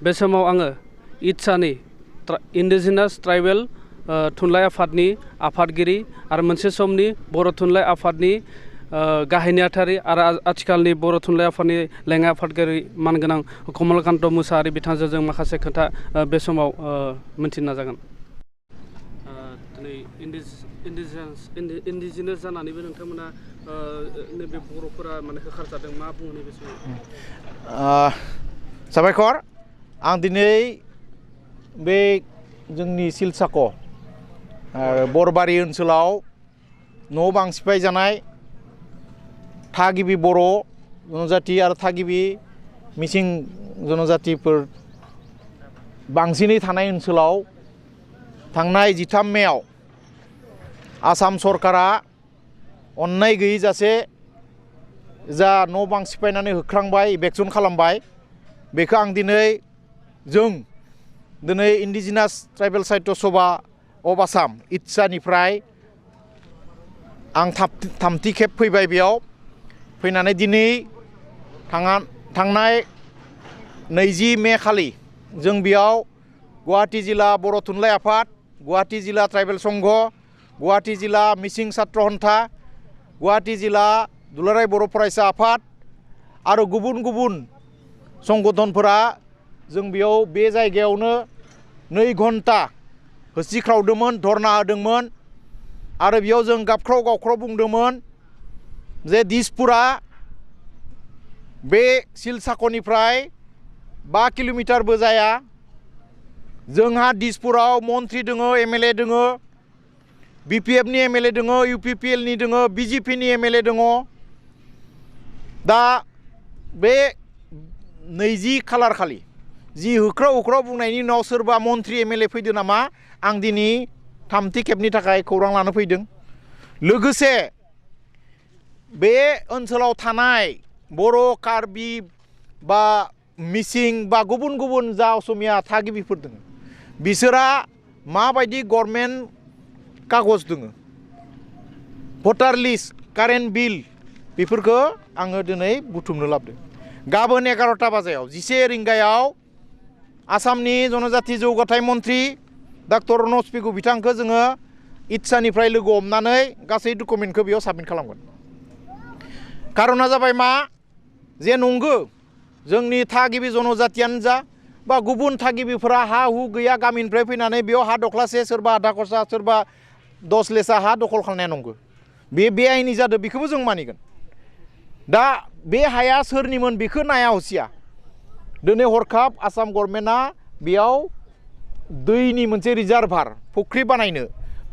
बे समाव आङो इटसानि इन्डिजिनास ट्राइबेल थुनलाइ आफादनि आफादगिरि आरो मोनसे समनि बर' थुनलाइ आफादनि गाहाय नेहाथारि आरो आथिखालनि बर' थुनलाइ आफादनि लेङाइ आफादगिरि मानगोनां कमलकान्त मुसाहारि बिथांजों जों माखासे खोथा बे समाव मिन्थिनो नाजागोन। दिनै इन्डिजिनास जानानैबो नोंथांमोना नैबे बर'फोरा माने होखारजादों, मा बुङो नैबे समाव? साबायखर। आं दिनै बे जोंनि सिलसाख' बरबारि ओनसोलाव न' बां सिफाय जानाय थागिबि बर' जनजाति आरो थागिबि मिसिं जनजातिफोर बांसिनै थानाय ओनसोलाव थांनाय 13 मेआव आसाम सरकारा अननाय गैयै जासे जा न' बां सिफायनानै होख्रांबाय, इभेक्सन खालामबाय, बेखौ आं दिनै indigenous tribal Sahitya Sabha of Assam इटसानिफ्राय आं थामथि खेब फैबाय। बेयाव फैनानै दिनै थांनाय 20 मे खालि जों बेयाव गुवाहाटी जिल्ला बर' थुनलाइ आफाद, गुवाहाटी जिल्ला ट्राइबेल संघ, गुवाहाटी जिल्ला मिसिं छात्र हन्था, गुवाहाटी जिल्ला दुलाराय बर' फरायसा आफाद आरो गुबुन गुबुन संगठनफोरा जों बेयाव बे जायगायावनो 2 घन्टा होसिख्रावदोंमोन, धरना होदोंमोन आरो बेयाव जों गाबख्राव गावख्राव बुंदोंमोन जे दिसपुरा बे सिलसाख'निफ्राय 5 किल'मिटारबो जाया। जोंहा दिसपुराव मन्त्रि दोङो, एमएलए दोङो, बिपिएफनि एमएलए दोङो, इउपिपिएलनि दोङो, बिजेपिनि एमएलए दङ। दा बे 20 खालार खालि जि होख्राव बुंनायनि उनाव सोरबा मन्त्रि एमएलए फैदो नामा, आं दिनै थामथि खेबनि थाखाय खौरां लानो फैदों। लोगोसे बे ओनसोलाव थानाय बर', कार्बि बा मिसिं बा गुबुन गुबुन जा असमिया थागिबिफोर दङ, बिसोरा माबायदि गभर्नमेन्ट कागज दङ, भटार लिस्ट, कारेन्ट बिल, बेफोरखौ आङो दिनै बुथुमनो लाबोदों। गाबोन 11टा बाजायाव 11 रिंगायाव आसामनि जनजाति जौगाथाय मन्त्रि डक्टर रनज पेगु बिथांखौ जोङो इटसानिफ्राय लोगो हमनानै गासै डकुमेन्टखौ बेयाव साबमिट खालामगोन। कारना जाबाय मा, जे नंगौ जोंनि थागिबि जनजातियानो जा बा गुबुन थागिबिफोरा हा हु गैया गामिनिफ्राय फैनानै बेयाव हा दख्लासे, सोरबा आधा खरसा, सोरबा 10 लेसा हा दखल खालामनाया नंगौ, बे बेआइनि जादों, बेखौबो जों मानिगोन। दा बे हाया सोरनिमोन बेखौ नाया हसिया दिनै हरखाब आसाम गभर्नमेन्टआ बेयाव दैनि मोनसे रिजार्भार फुख्रि बानायनो,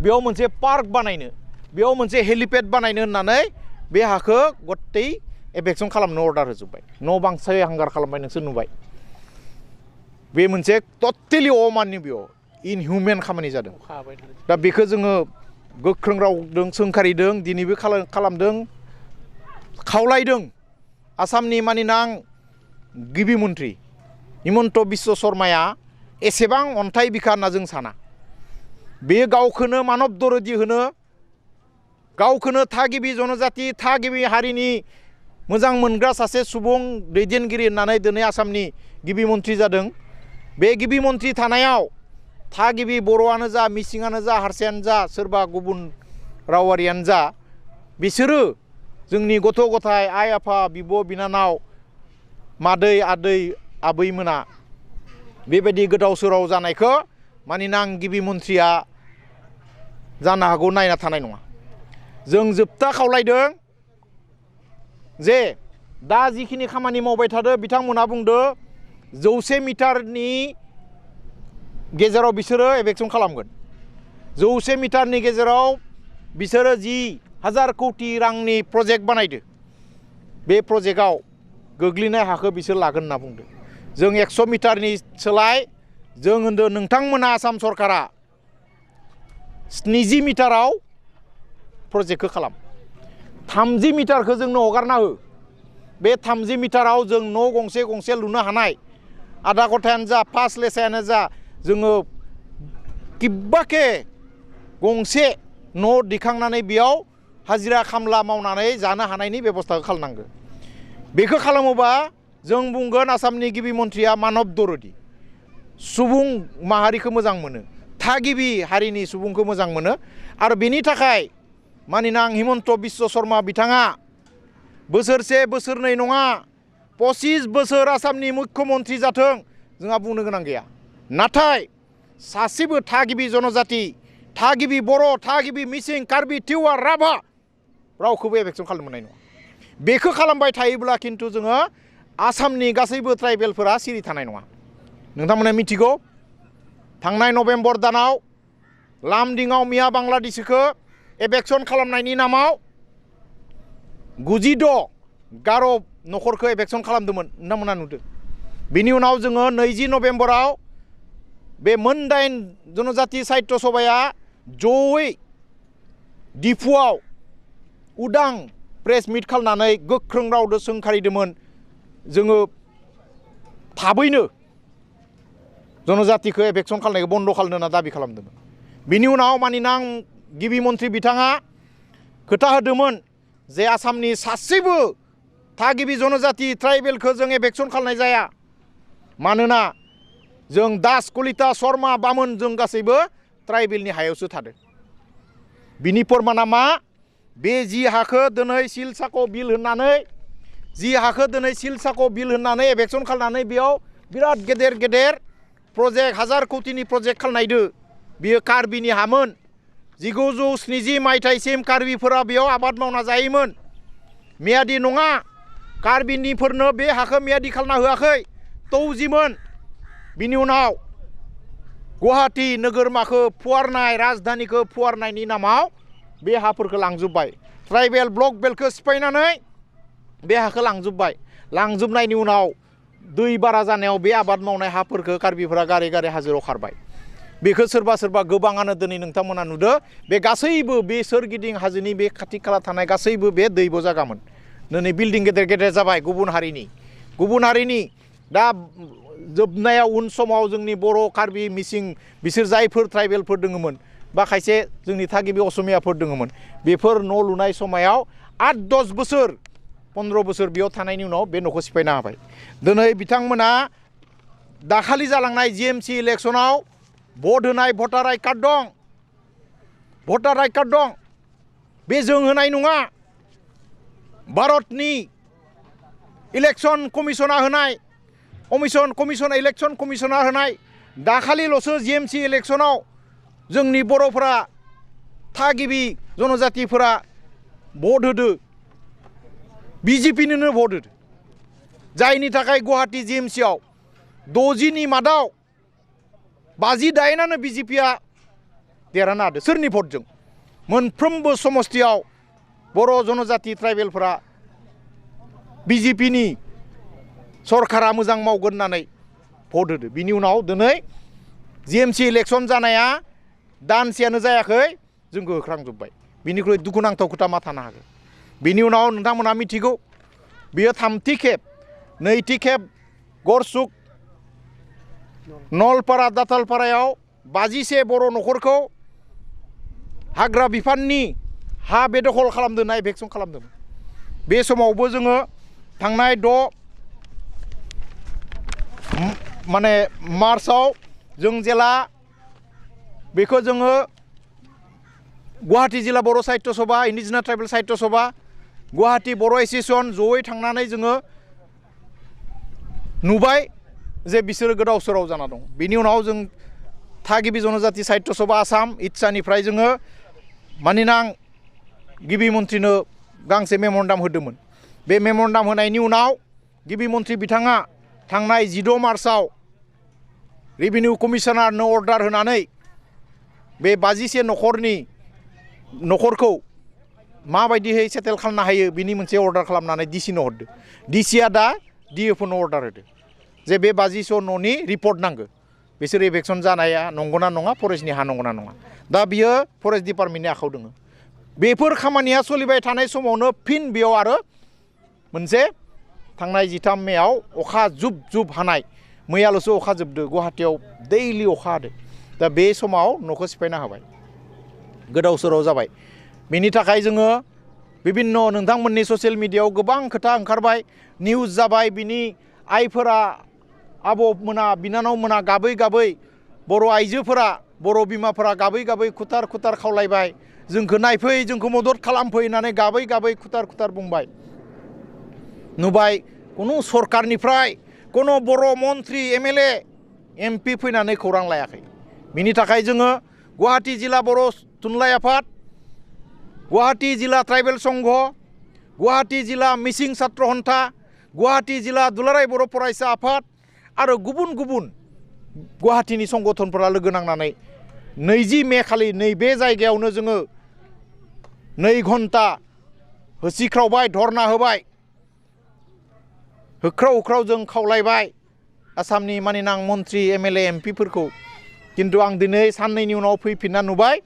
बेयाव मोनसे पार्क बानायनो, बेयाव मोनसे हेलिपेड बानायनो होननानै बे हाखौ गत्तै एभेक्सन खालामनो अर्डार होजोब्बाय। न' बांसाय हांगार खालामबाय, नोंसोर नुबाय। बे मोनसे टटेलि अमाननि बेयाव इनहिउमेन खामानि जादों। दा बेखौ जोङो गोख्रों रावजों सोंखारिदों, दिनैबो खालामदों, खावलायदों आसामनि मानिनां गिबि मन्त्रि हिमन्त बिश्व शर्माया एसेबां अन्थाइ बिखा होनना जों साना। बे गावखौनो मानब दरदि होनो, गावखौनो थागिबि जनजाति, थागिबि हारिनि मोजां मोनग्रा सासे सुबुं दैदेनगिरि होननानै दिनै आसामनि गिबि मन्त्रि जादों। बे गिबि मन्त्रि थानायाव थागिबि बर'आनो जा, मिसिङानो जा, हारसायानो जा, सोरबा गुबुन रावारियानो जा, बिसोरो जोंनि गथ' गथाय, आइ आफा, बिब' बिनानाव, मादै आदै आबैमोना बेबायदि गोदाव सोराव जानायखौ मानिना आं गिबि मन्त्रिया जानो हागौ नायना थानाय नङा। जों जोबथा खावलायदों जे दा जिखिनि खामानि मावबाय थादों, बिथांमोनहा बुंदो 100 मिटारनि गेजेराव बिसोरो एभेक्सन खालामगोन। 100 मिटारनि गेजेराव बिसोरो 10,000 कौटि रांनि प्रजेक्ट बानायदो, बे प्रजेक्टआव गोग्लैनाय हाखौ बिसोर लागोन होनना बुंदों। जों 100 मिटारनि सोलाय जों होनदों नोंथांमोना आसाम सरकारा 70 मिटाराव प्रजेक्टखौ खालाम, 30 मिटारखौ जोंनो हगारना हो। बे 30 मिटाराव जों न' गंसे गंसे लुनो हानाय, आधा खथायानो जा, 5 लेसायानो जा, जोङो किब्बाके गंसे न' दिखांनानै बेयाव हाजिरा खामला मावनानै जानो हानायनि बेबस्थाखौ खालामनांगौ। बेखौ खालामोबा जों बुंगोन आसामनि गिबि मन्त्रिया मानब दरदि। सुबुं माहारिखौ मोजां मोनो थागिबि हारिनि सुबुंखौ मोजां मोनो आरो बेनि थाखाय मानोना आं हिमन्त बिश्व शर्मा बिथाङा बोसोरसे बोसोरनै नङा 25 बोसोर आसामनि मुख्यमन्त्रि जाथों जोंहा बुंनो गोनां गैया नाथाय सासेबो थागिबि जनजाति थागिबि बर' थागिबि मिसिं कार्बि टिवा राभा रावखौबो एभेक्सन खालामनो मोननाय नङा बेखौ खालामबाय थायोब्ला खिन्थु जोङो आसामनि गासैबो ट्राइबेलफोरा सिरि थानाय नङा नोंथांमोना मिथिगौ थांनाय नभेम्बर दानाव लामदिङाव मिया बांलादेशिखौ एभेक्सन खालामनायनि नामाव 96 गार' न'खरखौ एभेक्सन खालामदोंमोन नोंथांमोना नुदों बिनि उनाव जोङो 20 नभेम्बराव बे मोनदाइन जनजाति साहित्य सभाया जयै दिफुआव उदां प्रेस मिट खालामनानै गोख्रों रावदो सोंखारिदोंमोन जोङो थाबैनो जनजातिखौ एभेक्सन खालामनायखौ बन्द खालामनो होनना दाबि खालामदोंमोन बिनि उनाव मानोना आं गिबि मन्त्रि बिथाङा खोथा होदोंमोन जे आसामनि सासेबो थागिबि जनजाति ट्राइबेलखौ जों एभेक्सन खालामनाय जाया मानोना जों दास कलिता शर्मा बामोन जों गासैबो ट्राइबेलनि हायावसो थादों बिनि फोरमाना मा बे जि हाखौ दिनै सिलसाखौ बिल होननानै जि हाखौ दिनै सिलसाखौ बिल होननानै एभेक्सन खालामनानै बेयाव बिराद गेदेर गेदेर प्रजेक्ट 1000 कोटिनि प्रजेक्ट खालामनायदो बियो कार्बिनि हामोन 1970 मायथाइसिम कार्बिफोरा बेयाव आबाद मावना जायोमोन मियादि नङा कार्बिनिफोरनो बे हाखौ मियादि खालामना होआखै तौजिमोन बिनि उनाव गुवाहाटी नोगोरमाखौ फुवारनाय राजधानिखौ फुवारनायनि नामाव बे हाफोरखौ लांजोब्बाय ट्राइबेल ब्लक बेल्टखौ सिफायनानै बे हाखौ लांजोबनायनि उनाव दै बारा जानायाव बे आबाद मावनाय हाफोरखौ कार्बिफोरा गारै गारै हाजोआव खारबाय बेखौ सोरबा सोरबा गोबाङानो दिनै नोंथांमोना नुदो बे गासैबो बे सोरगिदिं हाजोनि बे खाथि खाला थानाय गासैबो बे दैब' जागामोन दिनै बिल्डिं गेदेर गेदेर जाबाय गुबुन हारिनि दा जोबनायाव उन समाव जोंनि बर' कार्बि मिसिं बिसोर जायफोर ट्राइबेलफोर दङमोन बा खायसे जोंनि थागिबि असमियाफोर दङमोन बेफोर न' लुनाय समायाव 8-10 बोसोर 15 बोसोर बेयाव थानायनि उनाव बे न'खौ सिफायना होबाय दिनै बिथांमोना दाखालि जालांनाय जिएमसि इलेक्सनाव भट होनाय भटार आइ कार्ड दं बे जों होनाय नङा भारतनि इलेक्सन कमिसना होनाय इलेक्सन कमिसना होनाय दाखालिल'सो जिएमसि इलेक्सनाव जोंनि बर'फोरा थागिबि जनजातिफोरा भट होदो बिजेपिनोनो भट होदो जायनि थाखाय गुवाहाटी जिएमसिआव 60नि मादाव 58आनो बिजेपिया देरहानो हादों सोरनि भटजों मोनफ्रोमबो समस्तियाव बर' जनजाति ट्राइबेलफोरा बिजेपिनि सरकारा मोजां मावगोन होननानै भट होदो बिनि उनाव दिनै जिएमसि इलेक्सन जानाया दानसेयानो जायाखै जोंखौ होख्रांजोब्बाय बिनिख्रुइ दुखुनांथाव खोथा मा थानो हागौ बिनि उनाव नोंथांमोना मिथिगौ बियो 3थि खेब 2थि खेब गरसुक नलपारा दाथालपारायाव 51 बर' न'खरखौ हाग्रा बिफाननि हा बेदखल खालामदों ना एभेक्सन खालामदों बे समावबो जोङो थांनाय 6 मार्चआव जों जेला बेखौ जोङो गुवाहाटी जिल्ला बर' साहित्य सभा इन्डिजिनास ट्राइबेल साहित्य सभा गुवाहाटी बर' एस'सिएशन जयै थांनानै जोङो नुबाय जे बिसोरो गोदाव सोराव जाना दं बिनि उनाव जों थागिबि जनजाति साहित्य सभा आसाम इटसानिफ्राय जोङो मानोना आं गिबि मन्थ्रिनो गांसे मेम'रेन्डाम होदोंमोन बे मेम'रेन्डाम होनायनि उनाव गिबि मन्थ्रि बिथाङा थांनाय 16 मार्चआव रेभिनिउ कमिशनारनो अर्डार होनानै बे 51 न'खरखौ माबायदिहै सेटेल खालामनो हायो बिनि मोनसे अर्डार खालामनानै डिसिनो हरदो डिसिआ दा डिएफअनो अर्डार होदो जे बे 51 न'नि रिपर्ट नांगौ बिसोर एभेक्सन जानाया नंगौना नङा फरेस्टनि हा नंगौना नङा दा बियो फरेस्ट डिपार्टमेन्टनि आखायाव दङ बेफोर खामानिया सोलिबाय थानाय समावनो फिन बेयाव आरो मोनसे थांनाय 13 मेआव अखा जुब जुब हानाय मैयाल'सो अखा जोबदो गुवाहाटीयाव दैलि अखा हादो दा बे समाव न'खौ सिफायना होबाय गोदाव सोराव जाबाय बेनि थाखाय जोङो बिभिन्न नोंथांमोननि ससियेल मिडियायाव गोबां खोथा ओंखारबाय निउज जाबाय बिनि आइफोरा आबौमोना बिनानावमोना गाबै गाबै बर' आइजोफोरा बर' बिमाफोरा गाबै गाबै खुथार खुथार खावलायबाय जोंखौ नायफै जोंखौ मदद खालामफै होननानै गाबै गाबै खुथार खुथार बुंबाय नुबाय कुनु सरकारनिफ्राय कुनु बर' मन्त्रि एमएलए एमपि फैनानै खौरां लायाखै बिनि थाखाय जोङो गुवाहाटी जिल्ला बर' थुनलाइ आफाद गुवाहाटी जिल्ला ट्राइबेल संघ गुवाहाटी जिल्ला मिसिं छात्र हन्था गुवाहाटी जिल्ला दुलाराय बर' फरायसा आफाद आरो गुबुन गुबुन गुवाहाटीनि संगठनफोरा लोगो नांनानै 20 मे खालि नैबे जायगायावनो जोङो 2 घन्टा होसिख्रावबाय धरना होबाय होख्राव होख्राव जों खावलायबाय आसामनि मानिनां मन्त्रि एमएलए एमपिफोरखौ किन्तु आं दिनै साननैनि उनाव फैफिनना नुबाय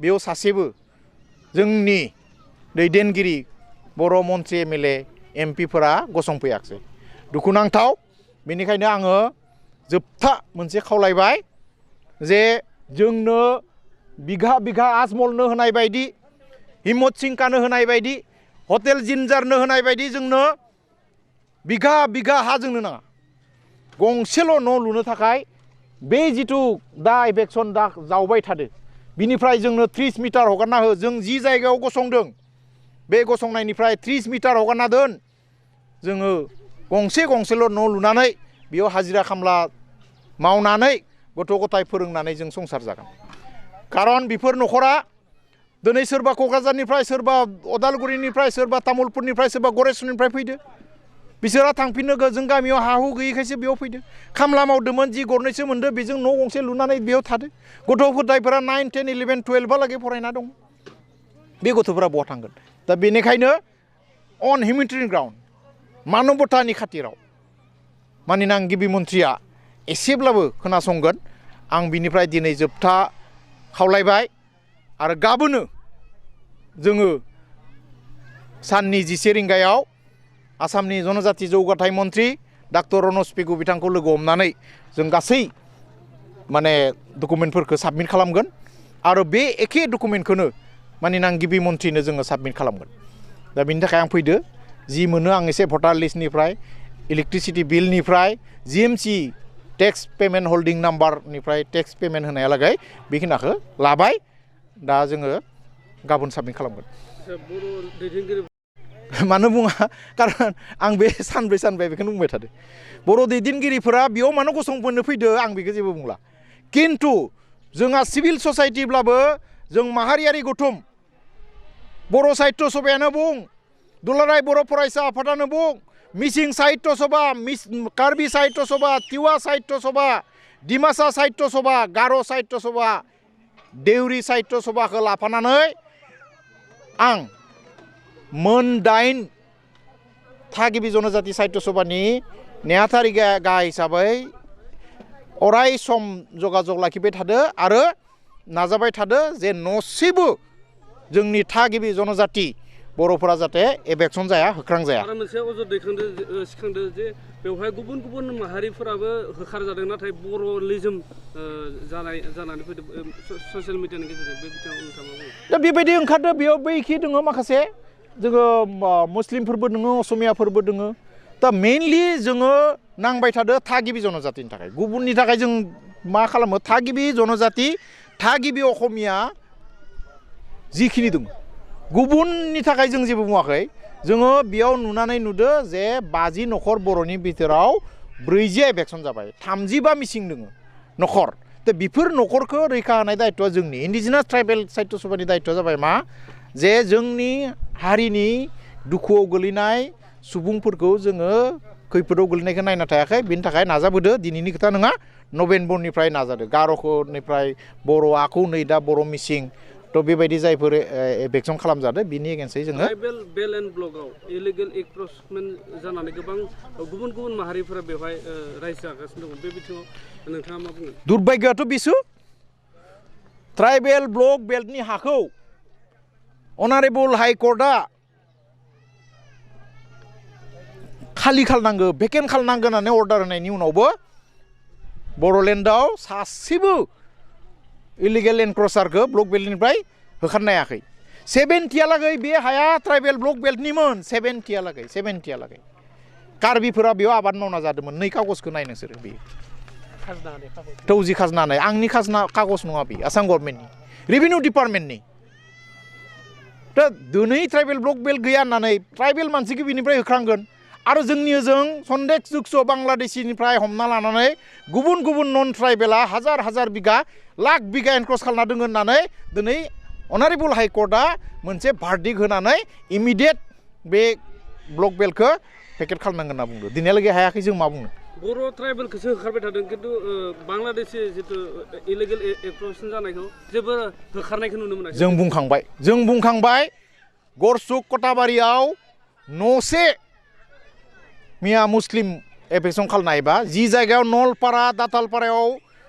बेयाव सासेबो जोंनि दैदेनगिरि बर' मन्त्रि एमएलए एमपिफोरा गसंफैयाखै दुखुनांथाव बेनिखायनो आङो जोबथा मोनसे खावलायबाय जे जोंनो बिघा बिघा आजमलनो होनाय बायदि हिम्मत सिंकानो होनाय बायदि हटेल जिन्जारनो होनाय बायदि जोंनो बिघा बिघा हा जोंनो नाङा गंसेल' न' लुनो थाखाय बे जिथु दा इभेक्सन दा जावबाय थादो बिनिफ्राय जोंनो 30 मिटार हगारना हो जों जि जायगायाव गसंदों बे गसंनायनिफ्राय 30 मिटार हगारना दोन जोङो गंसेल' न' लुनानै बेयाव हाजिरा खामला मावनानै गथ' गथाय फोरोंनानै जों संसार जागोन खारन बेफोर न'खरा दिनै सोरबा क'क्राझारनिफ्राय सोरबा अदालगुरिनिफ्राय सोरबा तामुलपुरनिफ्राय सोरबा गरेस्वरनिफ्राय फैदो बिसोरा थांफिननो जों गामियाव हा हु गैयैखायसो बेयाव फैदो खामला मावदोंमोन जि गरनैसो मोनदो बेजों न' गंसे लुनानै बेयाव थादो गथ' गथायफोरा 9, 10, 11, 12 लागै फरायना दं बे गथ'फोरा बहा थांगोन दा बेनिखायनो अन हिउमेनिटेरियान ग्राउन्ड मानबतानि खाथिराव मानिनां गिबि मन्थ्रिया एसेब्लाबो खोनासंगोन आं बिनिफ्राय दिनै जोबथा खावलायबाय आरो गाबोनो जोङो साननि 11 रिंगायाव आसामनि जनजाति जौगाथाय मन्त्रि डाक्टर रनज पेगु बिथांखौ लोगो हमनानै जों गासै माने डकुमेन्टफोरखौ साबमिट खालामगोन आरो बे एखे डकुमेन्टखौनो मानिनां गिबि मन्थ्रिनो जोङो साबमिट खालामगोन दा बिनि थाखाय आं फैदो जि मोनो आं एसे भटार लिस्टनिफ्राय इलेक्ट्रिसिटि बिलनिफ्राय जिएमसि टेक्स पेमेन्ट हल्डिं नाम्बारनिफ्राय टेक्स पेमेन्ट होनायालागै बेखिनिखौ लाबाय दा जोङो गाबोन साबमिट खालामगोन मानो बुङा कारन आं बे सानब्रै बेखौनो बुंबाय थादो बर' दैदेनगिरिफोरा बेयाव मानो गसंफैनो फैदो आं बेखौ जेबो बुंला किन्तु जोंहा सिभिल ससाइटिब्लाबो जों माहारियारि गौथुम बर' साहित्य सभायानो बुं दुलाराय बर' फरायसा आफादानो बुं मिसिं साहित्य सभा कार्बि साहित्य सभा तिवा साहित्य सभा डिमासा साहित्य सभा गार' साहित्य सभा देउरि साहित्य सभाखौ लाफानानै आं मोन 8 थागिबि जनजाति साहित्य सभानि नेहाथारि गाहाय हिसाबै अराय सम जगाजग लाखिबाय थादो आरो नाजाबाय थादो जे नसेबो जोंनि थागिबि जनजाति बर'फोरा जाहाथे एभेक्सन जाया होख्रां जाया आरो मोनसे अजद सिखांदो जे बेवहाय गुबुन गुबुन माहारिफोराबो होखार जादों नाथाय बर'लिजम जानानै फैदों ससियेल मिडियानि गेजेरजों बे बिथिङाव नोंथाङा बुङो दा बेबायदि ओंखारदो बेयाव बैखि दङ माखासे जोङो मुस्लिमफोरबो दङ असमियाफोरबो दङ दा मेइनलि जोङो नांबाय थादो थागिबि जनजातिनि थाखाय गुबुननि थाखाय जों मा खालामो थागिबि जनजाति थागिबि असमिया जिखिनि दङ गुबुननि थाखाय जों जेबो बुङाखै जोङो बेयाव नुनानै नुदो जे 50 न'खर बर'नि बिथोराव 40 एभेक्सन जाबाय 35 मिसिं दङ न'खर दा बेफोर न'खरखौ रैखा होनाय दायित्वआ जोंनि इन्डिजिनास ट्राइबेल साहित्य सभानि दायित्वआ जाबाय मा जे जोंनि हारिनि दुखुआव गोलैनाय सुबुंफोरखौ जोङो खैफोदाव गोलैनायखौ नायना थायाखै बिनि थाखाय नाजाबोदो दिनैनि खोथा नङा नभेम्बरनिफ्राय नाजादो गार'निफ्राय बर' आखौ नै दा बर' मिसिं तो बेबायदि जायफोर एभेक्सन खालामजादो बिनि एगेन्स्टै जोङो ट्राइबेल बेल एन्ड ब्लकआव इलिगेल एनक्रोचमेन्ट जानानै गोबां गुबुन गुबुन माहारिफोरा बेवहाय रायजो जागासिनो दङ बे बिथिङाव नोंथाङा मा बुङो दुर्भाग्यआथ' बिसु ट्राइबेल ब्लक बेल्टनि हाखौ अनारेबल हाइकर्टआ खालि खालामनांगौ भेकेन्ट खालामनांगौ होननानै अर्डार होनायनि उनावबो बर'लेण्डआव सासेबो इलिगेल एनक्रोचारखौ ब्लक बेल्टनिफ्राय होखारनो हायाखै 70 बे हाया ट्राइबेल ब्लक बेल्टनिमोन 70 कार्बिफोरा बेयाव आबाद मावना जादोंमोन नै कागजखौ नाय नोंसोरो बेयो थौजि खाजोना नाय आंनि खाजोना कागज नङा बे आसाम गभर्नमेन्टनि रेभिनिउ डिपार्टमेन्टनि दा दिनै ट्राइबेल ब्लक बेल गैया होननानै ट्राइबेल मानसिखौ बिनिफ्राय होख्रांगोन आरो जोंनि ओजों सन्देक जुगस' बांलादेशिनिफ्राय हमना लानानै गुबुन गुबुन नन ट्राइबेला हाजार हाजार बिगा लाख बिगा एनक्रस खालामना दङ होननानै दिनै अनारेबल हाइकर्टआ मोनसे भार्डिक होनानै इमिडियेट बे ब्लक बेलखौ पेकेट खालामनांगोन होनना बुंदों दिनैहालागै हायाखै जों मा बुंनो बर' ट्राइबेलखौसो होखारबाय थादों खिन्थु बांलादेशि जिथु इलिगेल एक्सप्ल'टेसन जानायखौ जेबो होखारनायखौ नुनो मोनाखै जों बुंखांबाय गरसुक कटाबारियाव न'से मिया मुस्लिम एभेक्सन खालामनायबा जि जायगायाव नलपारा दातालपारायाव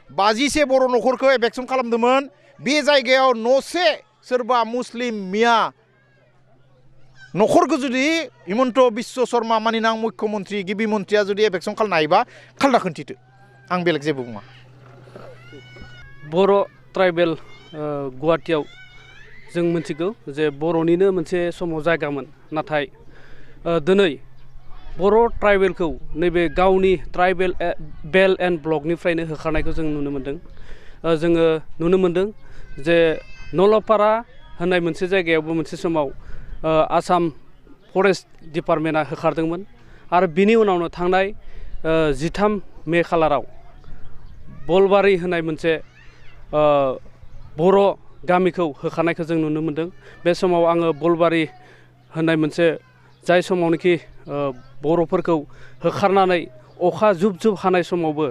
50से बर' न'खरखौ एभेक्सन खालामदोंमोन बे जायगायाव न'से सोरबा मुस्लिम मिया न'खरखौ जुदि हिमन्त बिश्व शर्मा मानिनां मुख्यमन्त्रि गिबि मन्त्रिया जुदि एभेक्सन खालामनो हायोबा खालना खोन्थिदो आं बेलेग जेबो बुङा बर' ट्राइबेल गुवाहाटियाव जों मिथिगौ जे बर'निनो मोनसे समाव जायगामोन नाथाय दिनै बर' ट्राइबेलखौ नैबे गावनि ट्राइबेल बेल एन्ड ब्लकनिफ्रायनो होखारनायखौ जों नुनो मोन्दों जोङो नुनो मोन्दों जे नलपारा होननाय मोनसे जायगायावबो मोनसे समाव आसाम फरेस्ट डिपार्टमेन्टआ होखारदोंमोन आरो बिनि उनावनो थांनाय 13 मे खालाराव बलबारि होननाय मोनसे बर' गामिखौ होखारनायखौ जों नुनो मोन्दों बे समाव आङो बलबारि होननाय मोनसे जाय समावनोखि बर'फोरखौ होखारनानै अखा जुब जुब हानाय समावबो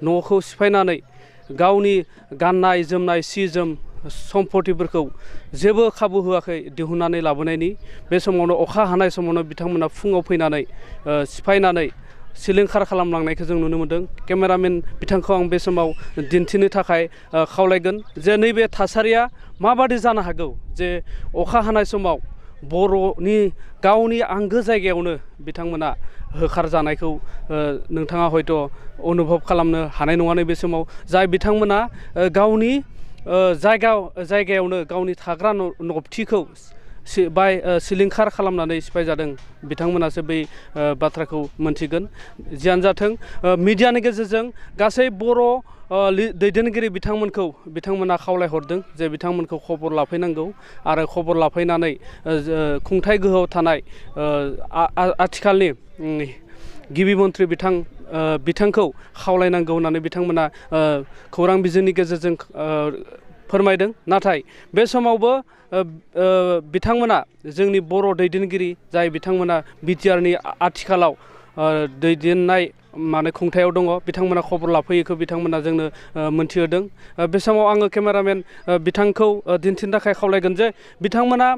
न'खौ सिफायनानै गावनि गाननाय जोमनाय सि जोम सम्पतिफोरखौ जेबो खाबु होआखै दिहुननानै लाबोनायनि बे समावनो अखा हानाय समावनो बिथांमोना फुङाव फैनानै सिफायनानै सिलिंखार खालामलांनायखौ जों नुनो मोन्दों केमेरामेन बिथांखौ आं बे समाव दिन्थिनो थाखाय खावलायगोन जे नैबे थासारिया माबादि जानो हागौ जे अखा हानाय समाव बर'नि गावनि आंगो जायगायावनो बिथांमोना होखारजानायखौ नोंथाङा हयथ' अनुभब खालामनो हानाय नङा नैबे समाव जाय बिथांमोना गावनि जायगायावनो गावनि थाग्रा नबथिखौ सिलिंखार खालामनानै सिफायजादों बिथांमोनासो बै बाथ्राखौ मोनथिगोन जियानो जाथों मिडियानि गेजेरजों गासै बर' दैदेनगिरि बिथांमोना खावलायहरदों जे बिथांमोनखौ खबर लाफैनांगौ आरो खबर लाफैनानै खुंथाय गोहोआव थानाय आथिखालनि गिबि मन्त्रि बिथांखौ खावलायनांगौ होननानै बिथांमोना खौरां बिजोंनि गेजेरजों फोरमायदों नाथाय बे समावबो बिथांमोना जोंनि बर' दैदेनगिरि जाय बिथांमोना बिटिआरनि आथिखालाव दैदेननाय खुंथायाव दङ बिथांमोना खबर लाफैयोखौ बिथांमोना जोंनो मोनथिहोदों बे समाव आङो केमेरामेन बिथांखौ दिन्थिनो थाखाय खावलायगोन जे बिथांमोना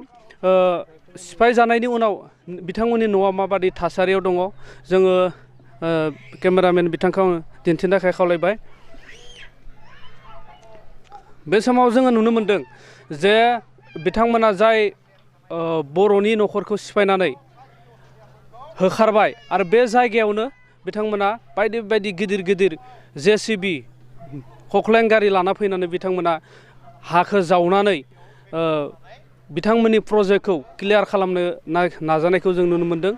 सिफाय जानायनि उनाव बिथांमोननि न'आ माबादि थासारियाव दङ जोङो केमेरामेन बिथांखौ दिन्थिनो थाखाय खावलायबाय बे समाव जोङो नुनो मोन्दों जे बिथांमोना जाय बर'नि न'खरखौ सिफायनानै होखारबाय आरो बे जायगायावनो बिथांमोना बायदि बायदि गिदिर गिदिर जेसिबि खख्लें गारि लाना फैनानै बिथांमोना हाखौ जावनानै बिथांमोननि प्रजेक्टखौ क्लियार खालामनो नाजानायखौ जों नुनो मोन्दों